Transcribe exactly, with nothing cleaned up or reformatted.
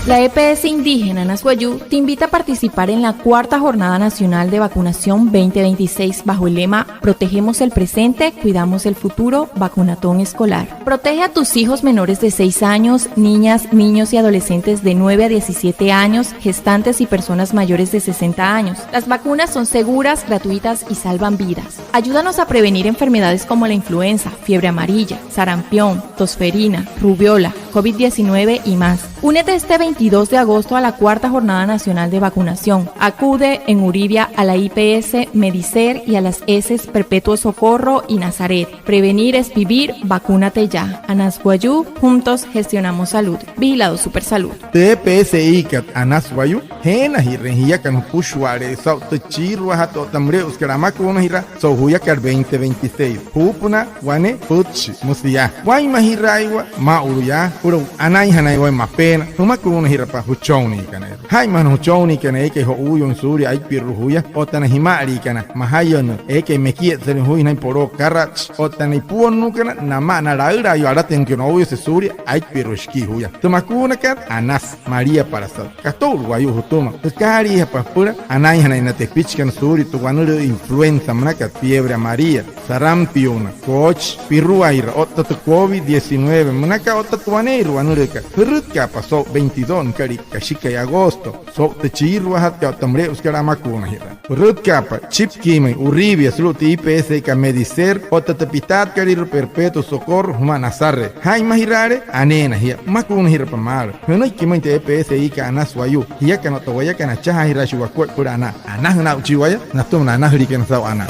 La E P S indígena Anas Wayuu te invita a participar en la cuarta Jornada Nacional de Vacunación veinte veintiséis bajo el lema "Protegemos el presente, cuidamos el futuro, vacunatón escolar". Protege a tus hijos menores de seis años, niñas, niños y adolescentes de nueve a diecisiete años, gestantes y personas mayores de sesenta años. Las vacunas son seguras, gratuitas y salvan vidas. Ayúdanos a prevenir enfermedades como la influenza, fiebre amarilla, sarampión, tosferina, rubeola, covid diecinueve y más. Únete este veintidós de agosto a la cuarta Jornada Nacional de Vacunación. Acude en Uribia a la I P S Medicer y a las ESES Perpetuo Socorro y Nazaret. Prevenir es vivir, vacúnate ya. Anas Wayuu, juntos gestionamos salud. Vigilado Supersalud. Tü E P S I kat Anas Wayuu, jeenajirüin jiakana jüpüshua'ale'e saa'u tü chiiruajatü otta müle'usekat amakuunajiraa so'u juyakat veinte veintiséis. Juupünaa wane pütchi, müsü yaa: Waa'inmajiraaiwa maa'ulu yaa süpüla anainjanain waya mapeena, jümakuunajirapa jüchonniikana. Jaa'inmaja na jüchonniikana eekai jo'uuyuuin suulia aipirua juya, otta na jima'aliikana majayünnüü eekai mekietsalüin juya sünain poloo karatshi, otta na ipuonnuukana namaa na laülaayuu alatüinakana ouyase suulia aipirua shikii juya. Tü makuunakat, anasü, maliapalasat. Kato'ulu wayuu jütüma, jükaaliijapa süpüla anainjanain na tepichikana suulia tü wanülüü influenza münakat, fiebre amarilla, sarampiona, koochi, piruaira otta tü covid diecinueve münakat otta tü waneeirua wanülüükat. Jürütkaapa so'u veintidós nüka'lia kashikai agosto so'u tü chiiruajatkat otta müle'usekat amakuunajiraa. Jürütkaapa Chipquimüin, Uribia, sulu'u tü I P S kat Medicer otta tü pitaatkalüirua Perpetuo Socorro jümaa Nazaret. Jaa'inmajiraale, aneena jia, jümakuunajirapa maalü. Jünüiki müin tü E P S I kat Anas Wayuu. Jiakana otta wayakana, achajaajiraashii wakuaippa süpüla anaa. Anajüna aa'uchii waya natüma na anajüliikana saa'u anaa.